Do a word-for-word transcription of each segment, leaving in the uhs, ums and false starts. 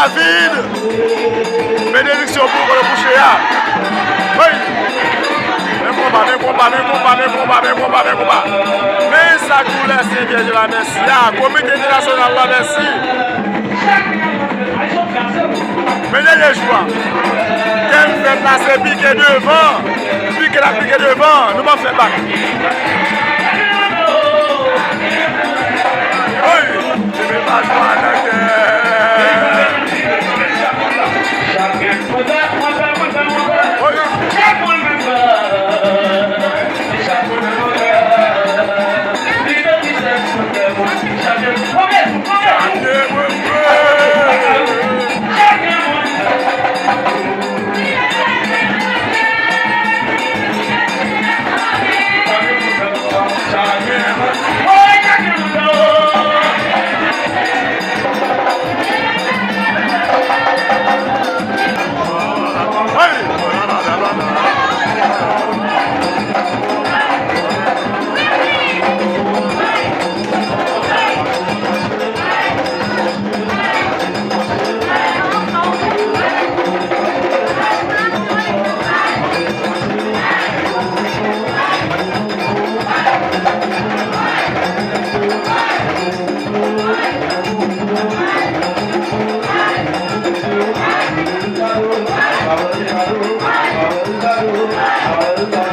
David! Benediksyon pou kòlè kouche a. Hey! Men konba, men konba, men konba, men konba, men konba, men konba. Men sa kou lè Sen Vyèj la, mèsi a. Komite entènasyonal la, mèsi. Men dènye jou a. Tèm fèt la, se pike devan. Pike la, pike devan. Nou p ap fè bak. Hey!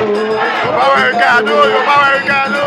Yo pa wè Ricardo, yo pa wè Ricardo.